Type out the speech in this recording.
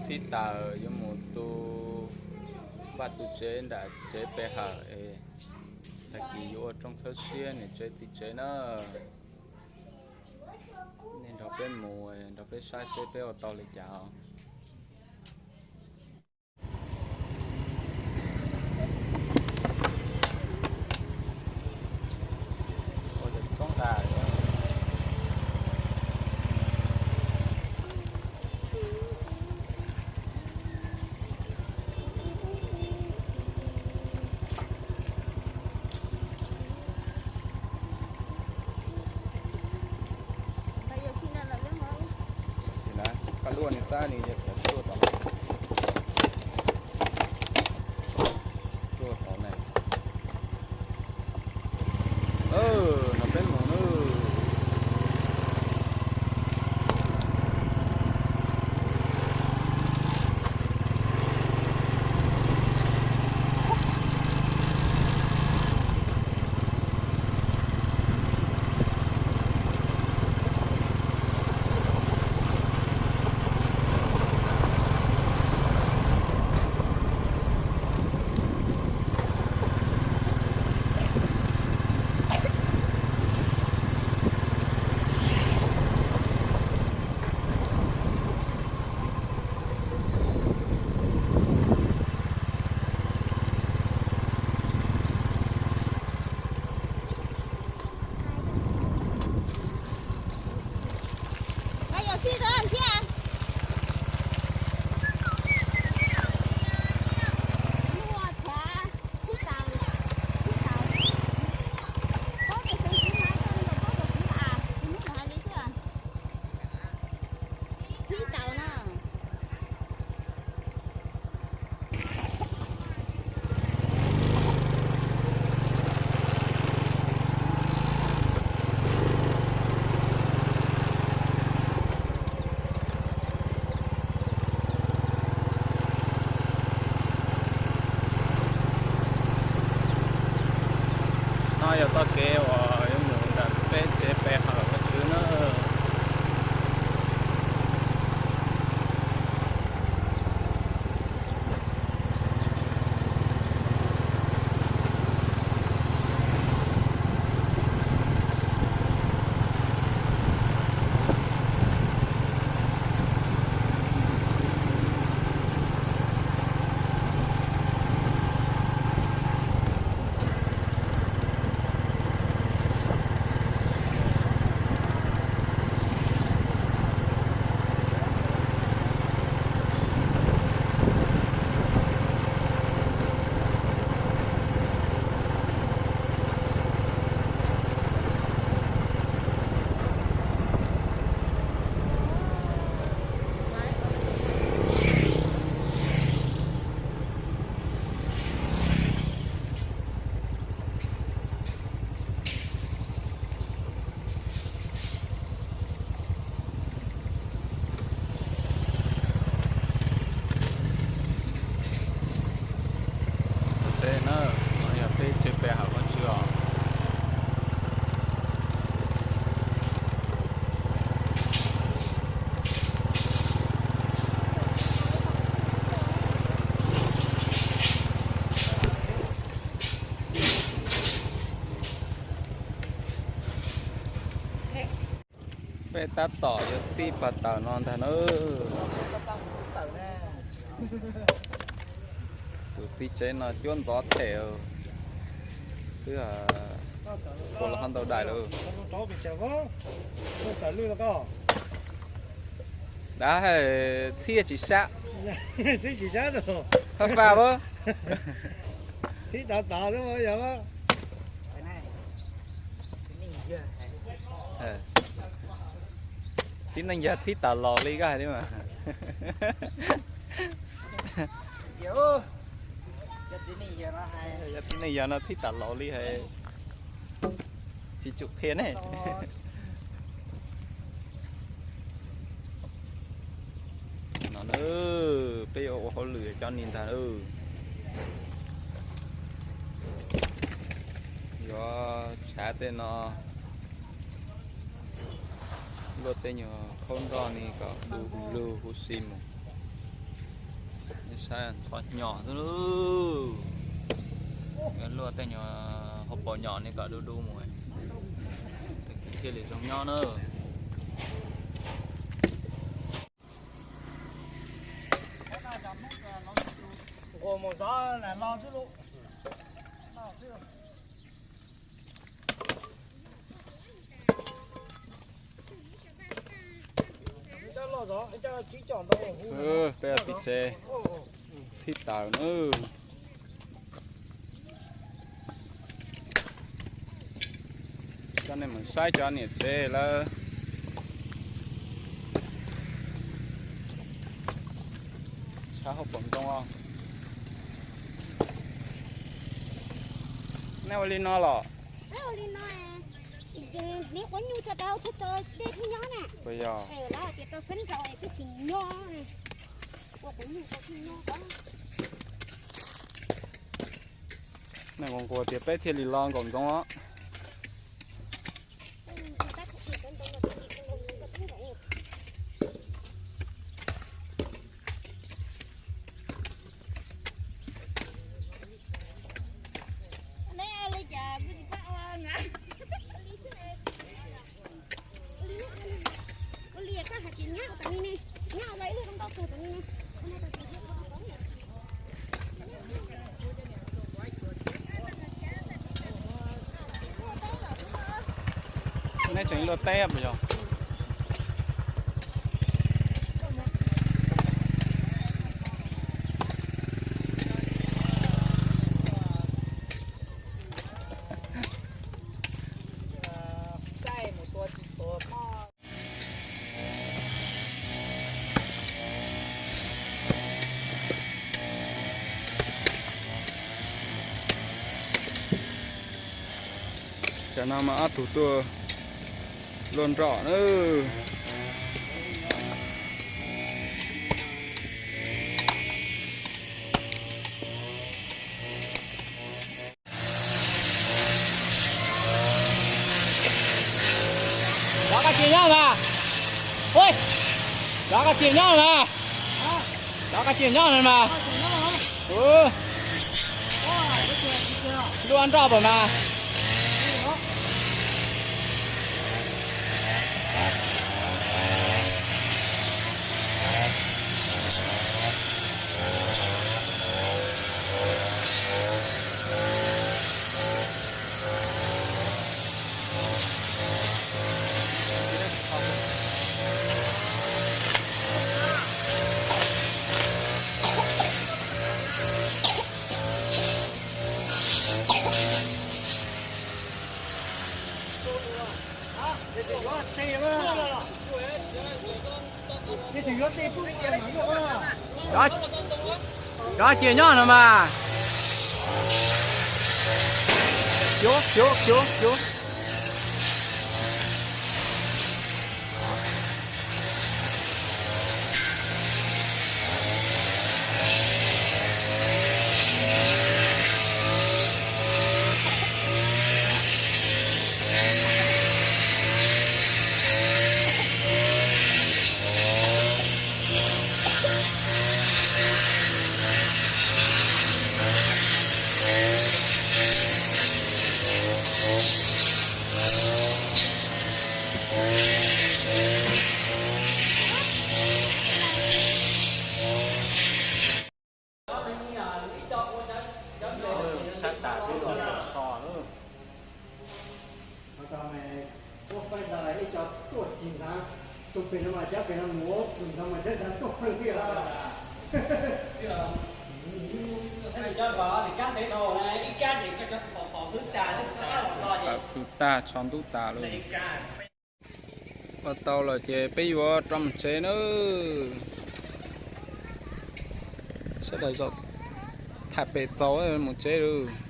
Tib tas yuav mus tu vaj tu tsev nram tsev pe hawm es tag kis yuav ua rooj txhawb siab niam tsev txiv tsev na. Nej nrog peb mus, nrog peb saib seb peb ua tau li cas os. Koj luaj nws tab nws yog cov ruaj tau, ruaj tau na. Nrog peb mus na. No yog txoj kev uas yuav mus ntawm peb tsev pe hawm Vaj Tswv na. Tsev na, no yog peb tsev pe hawm Vaj Tswv os. Peb tab tom yuav txij pas tawm no ntag na. Tus txiv tsev no cuab ntxov them, twb ua los ho ntau daim lawm. Dav, txhib tsis sab, txhib tsis sab, faj faj a. Txhib tov tov xwb yog. Tib neeg yog txhib tas laus li koj hais li mas. Yog tib neeg yog no txhib tas laus li hais, tsis tsum qhia ne. No na, peb yuav ua hauj lwm cov ni ntag. Yuav tshav tej no, luaj tej nyuag khaub nroj ni kom du lug huv si mus. Saib ntho nyom xwb, luaj tej nyuag hauv paus nyom ne kom du du mus, thiaj li zoo nyob na. Peb ua tim tsev thib tawm na. Coj nej mus saib cov niam tsev lawv tshav hauv paus ntoo os. Nej ua li no los? Puas yog? Nej nquas nquas tias peb thiaj li los nkaum ntsoov os. Nej tseem luaj teb puas yog? Cov no mas ob tug tuaj luaj nroj na. Cov koj cia nyob mas. Cov koj cia nyob mas. Cov koj cia nyob mas. Luaj nroj pam mas. Cov cia nyob no mas. Xyuv xyuv xyuv xyuv. Sab tas twb so lawm. Tawm fws tag, tsaus ntuj tas lawm. Ua tau lawm ces peb yuav rov mus tsev nawb. Sawv daws zom tham pem txaus mus tsev lawm.